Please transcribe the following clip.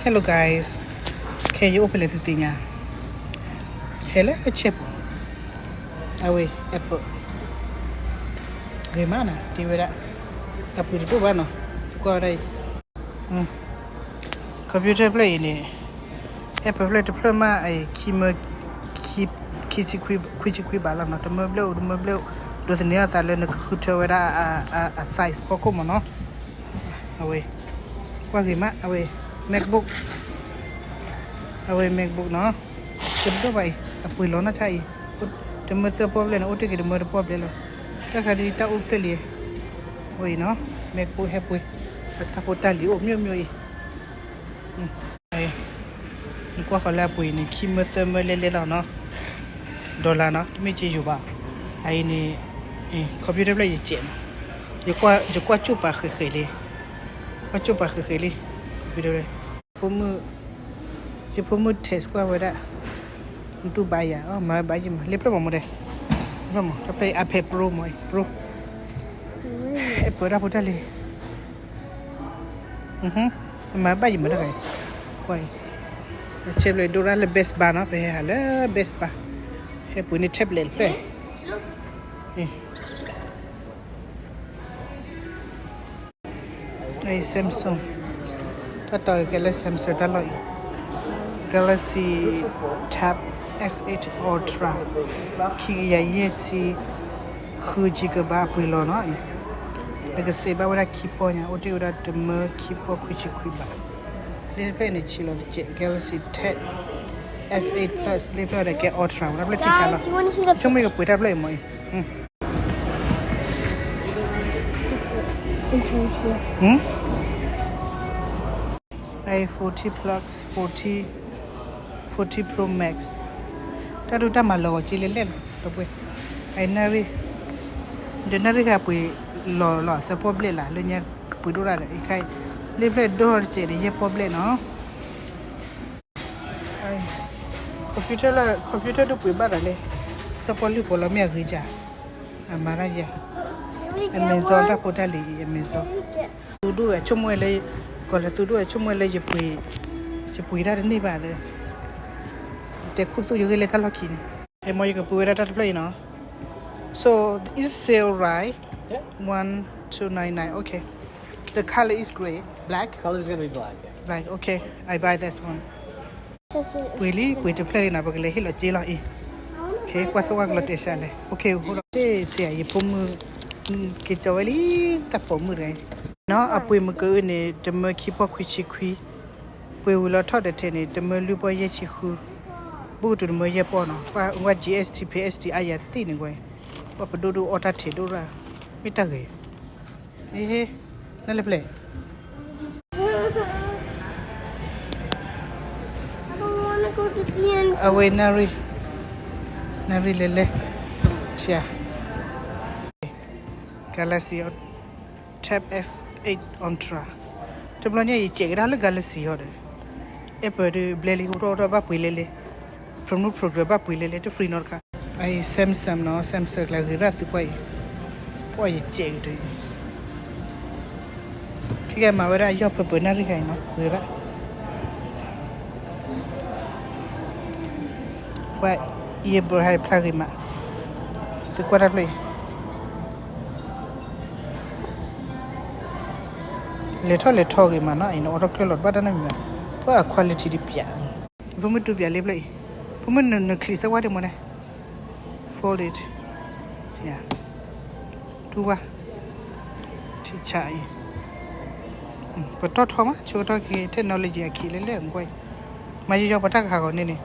Hello guys, ခဲအံၤယအိၣ်ဖဲလဲၣ်သုသ့ၣ်ညါ, ဟဲလၢ Checkpoint, အဝဲ Apple, ဂ့ၤမးနၤ တ့ဝဲဒၣ်, အပှ့ၤတဒိၣ်ဘၣ်နီၤ, သကွၢ်ဝဲဒၣ်အံၤ, computer ဖျၢၣ်အံၤန့ၣ်, Apple ဖျၢၣ်တဖျၢၣ်မးအံၤ ခံမၢ, ခံဆံခွံဘးလီၤနီၤ, တမၢဘျဲၣ်အိၣ် တမၢဘျဲၣ်အိၣ်, ဒိးသန့ၤအသးလၢနကဃုထၢဝဲဒၣ်အ size ဖီခိၣ်မးနီၤ. အဝဲ, ကွၢ်ဂ့ၤမး အဝဲ MacBook, အဝဲ MacBook နီၤ, တဒိၣ်ဘၣ်အံၤ အပှ့ၤလီၤနီၢ်ဆါအံၤ, တမၢသၢပီၣ်ဘျဲၣ်န့ၣ် အိၣ်တ့ၢ်က့ၤတမၢတပီၣ်ဘျဲၣ်လီၤ, တၢ်ခါဒ်တၢ်အိၣ်ဖျဲၣ်လံ, အဝဲအံၤနီၤ, MacBook ဟဲပှ့ၤ, အတၢ်ဖိတၢ်လံၤအိၣ်မ့ၢ်မ့ၢ်အံၤ နကွၢ်ဃီၤလၢအပှ့ၤန့ၣ် ခံမၢသၢမၢလဲလဲလီၤနီၤ, dollar နီၤ, တမ့ၢ်က့ယိၤဘၣ်, အအံၤန့ၣ်, computer ဖျၢၣ်ယစဲးနီၤ, ယကွၢ်ကၠိၣ်ပာ်ဃဲးဃဲးလံ, ကွၢ်ကၠိၣ်ပာ်ဃဲးဃဲးလံ, computer ဖျၢၣ်, ဖိမုၣ်, ယဖိမုၣ် test ကွၢ်ဝဲဒၣ်, နတူၢ်ဘၣ်ယၤ, မၤဝဲဘၣ်ယံၤမး, လ့ဖျၢၣ်မးမ့ၢ်ဒဲး, လ့ဖျၢၣ်မး, တၢ်ဖျၢၣ်အံၤ iPad Pro မ့ၢ် Pro, အဲၣ်ပၢၢ်တၢ်ဖိတၢ်လံၤ အမၤဘၣ်ယံၤမးတဂၤအံၤ, ကွၢ်အံၤ, ဆဲးဘျီဒိရၣ်လၢ Best Buy နီၤ, ပဟဲဟးလၢ Best Buy, ဟဲပှ့ၤန့ၢ် tablet တဖျၢၣ်, အံၤ Samsung, တၢ်တီၤကဲလၢ Samsung တၢ်လီၢ်အံၤ, Galaxy Tab S eight Ultra, ခံကယၤယဲၢ်ဆံဃု gigabyte အပှ့ၤလီၤနီၤ, နကစဲးဘၣ်ဝဲဒၣ်ခံပီၢ်ညါ, အိၣ်တ့ၢ်ဝဲဒၣ်တမၢခံပီၢ်ခွံဆံခွံဘး, လ့တဖျၢၣ်န့ၣ် ဆံးလီၤတကဲး, Galaxy Tab S eight Plus လ့ဖျၢၣ်ဒီးကဲ Ultra ဝဲဒၣ်ဖျၢၣ်ထံဆါလီၤ, ဆိကမိၣ်ကပှ့ၤတၢ်ဖျၢၣ်အံၤမ့ၢ်အံၤ forty Plus, forty, forty Pro Max, တၢ်ဒိၣ်တၢ်မၤလီၤဂီၤက့လဲၣ်လဲၣ်လီၤ, ဒီပုၢ်ဝဲၢ်, အနၣ်ရံၣ်, ဒီးနၣ်ရံၣ်ဃာ်ပှ့ၤလီၤလီၤ သၢပီၢ်ဘျဲၣ်လၢ်, လၢညါပှ့ၤဒိၣ်တၢ်ဒီး အံၤခါအံၤ, လ့ဖျၢၣ်ဒိၣ်ထီၣ်တကဲးန့ၣ် ယဲၢ်ပီၢ်ဘျဲၣ်နီၤ computer လၢ computer ဒိၣ်ပှ့ၤဘၣ်ဒီးလဲၣ်, သၢပီၢ်လွံၢ်ပီၢ်လီၤမ့ၢ်အဂ့ၤဧါ, အမၤတၢ်ယၤ, Amazon တၢ်ဖိတၢ်လံၤ Amazon, သူဒိၣ်ဝဲဆိကမိၣ်ဝဲလၢ, ကီးလၢသူဒိၣ်ဝဲဆိကမိၣ်ဝဲလၢယပှ့ၤ, ယပှ့ၤတၢ်တန့ၢ်ဘၣ်သၢ, တဲခူသူၣ်ယဂ့ၢ်လၢတၢ်လီၢ်ခံန့ၣ်, အဲၣ်မ့ၢ်ယကပှ့ၤဝဲဒၣ်တၢ်တဖျၢၣ်အံၤနီၤ, so it's sale right, one two nine nine, okay, the color is gray, black, color is gonna be black, yeah, black, okay, I buy this one. ပှ့ၤလံ ပှ့ၤတဖျၢၣ်လံနီၤ, ပကလဲၤဟ့ၣ်လီၤစ့လီၤအံၤ, ကွၢ်စၢ်ဝါကလီၤတဲာ်စးလဲၣ်, အိၣ်ခ့ ဟိဒီးတ့ၢ်စ့ယဖိမုၣ်, က့ၤကၠီဝဲလံ, တၢ်ပိာ်မုၣ်တဂၤအံၤ, နီၤ အပှ့ၤမုၢ်ကအုၣ်န့ၣ် တမၢခံပီၢ်ခွံဆံခွံ, ပှ့ၤဝံၤလီၤထီၣ်တထဲန့ၣ် တမၢလွံၢ်ပီၢ်ယဲၢ်ဆံဃု, ဘူးကတုၤတမၢယဲၢ်ပီၢ်နီၤ, ကွၢ် GST PST အါယၤသံၣ်န့ၣ်ကွၢ်, ပှၤပဒိၣ်ဒိၣ်အီၣ်တၢ်ထဲးဒိၣ်ရၣ်, မ့ၢ်တၢ်ဂ့ၤ နလဲၤဖဲလဲၣ်, အဝဲနၣ်ရံၣ်, နၣ်ရံၣ်လဲၤလဲၤ, ထံ, Galaxy Tab S eight Ultra, တဘျီညါအံၤယစဲးကဒါလၢ Galaxy အီၤဒီး, Apple ဒီးဘျဲလံ ဟိထီၣ်ဟိထီၣ်ဘၣ်ပှ့ၤလဲၤလဲၤ, promo program ဘၣ်ပှ့ၤလဲၤလဲၤ တ free နီတခါ အံၤ Samsung နီၤ, Samsung ကျါဂ့ၤရၣ်သုကွၢ်အံၤ, ပှၢ်ယစဲးကတၢၢ်အံၤ, ခဲကဲမၤဝဲဒၣ်အယီၢ်ပၢၤပၢၤနၣ်ရံၣ်ခါအံၤနီၤ, ဂ့ၤရၣ်, ကွၢ်, ယဘၢဟဲဖျါဂ့ၤမး, သုကွၢ်တၢ်ဖျၢၣ်အံၤ လဲၤထီၣ်လဲၤထီဂ့ၤမးနီၤ, အံၤနအိးထီၣ်ချၢလီၤတဘၣ်တၢ်နီတမံၤဘၣ်, ပှၢ်အ quality တပျး, ဖိမုၣ်တူၢ်ပျးလ့ဖျၢၣ်အံၤ, ဖိမုၣ်နချံးစၢ်ဝါဒံးမ့ၢ်န့ၣ်, fold it, တူၢ်ဝါ, ထံဆးအံၤ, ပတီၢ်ထီမး ဆိကတီၢ်က့ၤ technology အခံးလဲၣ်လဲၣ်ကွၢ်အံၤ, မၤယီၤယီၤပှၤတၢ်ကဟးဂီၤန့ၣ်န့ၣ်